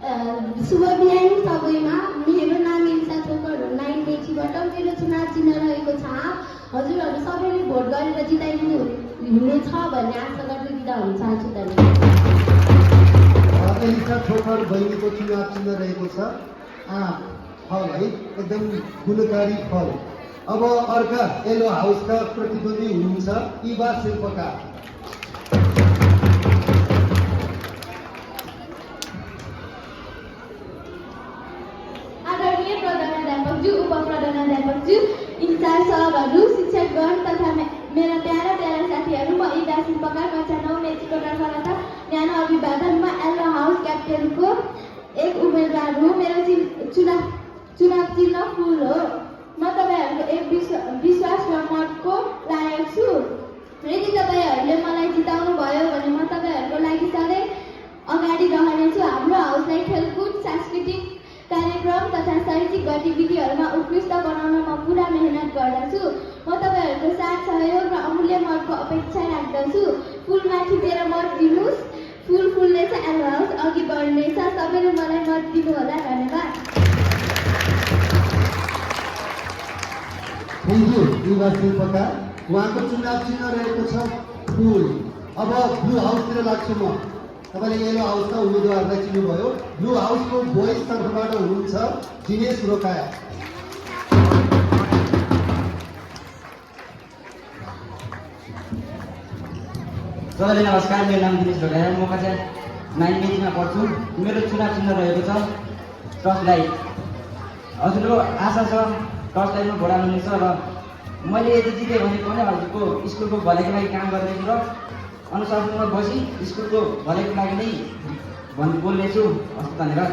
शुभ बिहान सबैमा। मेरो नाम इल्सा थोकर हो, 9 मेचीबाट। मेरो चुनाव चिन्ह रहेको छ। हजुरहरू सबैले भोट गरेर जिताइदिनु हुनेछ भन्ने आशा गर्दै बिदा हुन चाहन्छु। धन्यवाद। इल्सा थोकर बहिनीको चुनाव चिन्ह रहेको छ फल है, एकदम गुणकारी फल। अब अर्का येलो हाउसका प्रतिद्वन्दी हुनुहुन्छ इवा शिल्पकार। आदरणीय प्रधानाध्यापकज्यू, उपप्रधानाध्यापकज्यू, इन्चार्ज सरहरू, शिक्षकगण तथा मेरा प्यारा साथीहरू, म इवा शिल्पकार कक्षा 9 मेचीको तर्फबाट न्यानो अभिवादन। म येलो हाउस क्याप्टेनको एक उम्मेदवार हुँ। मेरो चुनाव चिन्ह फुल हो। म तपाईँहरूको एक विश्वास र मतको लायक छु। यदि तपाईँहरूले मलाई जिताउनु भयो भने म तपाईँहरूको लागि सधैँ अगाडि रहनेछु। हाम्रो हाउसलाई खेलकुद, सांस्कृतिक कार्यक्रम तथा शैक्षिक गतिविधिहरूमा उत्कृष्ट बनाउन म पुरा मेहनत गर्दछु। म तपाईँहरूको साथ सहयोग र अमूल्य मतको अपेक्षा राख्दछु। फुलमा टिपेर मत दिनुहोस्। फुल फुल्नेछ, येलो हाउस अघि बढ्नेछ। सबैले मलाई मत दिनुहोला। धन्यवाद। थ्याङ्क यू इवा शिल्पकार। उहाँको चुनाव चिन्ह रहेको छ फुल। अब ब्लू हाउसतिर लाग्छु म। तपाईँले येलो हाउसका उम्मेदवारलाई चिन्नुभयो। ब्लू हाउसको बोइज तर्फबाट हुनुहुन्छ दिनेश रोकाया। सबैलाई नमस्कार, मेरो नाम दिनेश रोकाया। म कक्षा 9 मेचीमा पढ्छु। मेरो चुनाव चिन्ह रहेको छ टर्च लाइट। हजुरको आशा छ टर्च लाइटमा भोट हाल्नुहुनेछ र मैले यदि जितेँ भने पनि हजुरको स्कुलको भलाइको लागि काम गर्नेछु र अनुशासनमा बसी स्कुलको भलाइको लागि नै बोल्नेछु। हस्, धन्यवाद।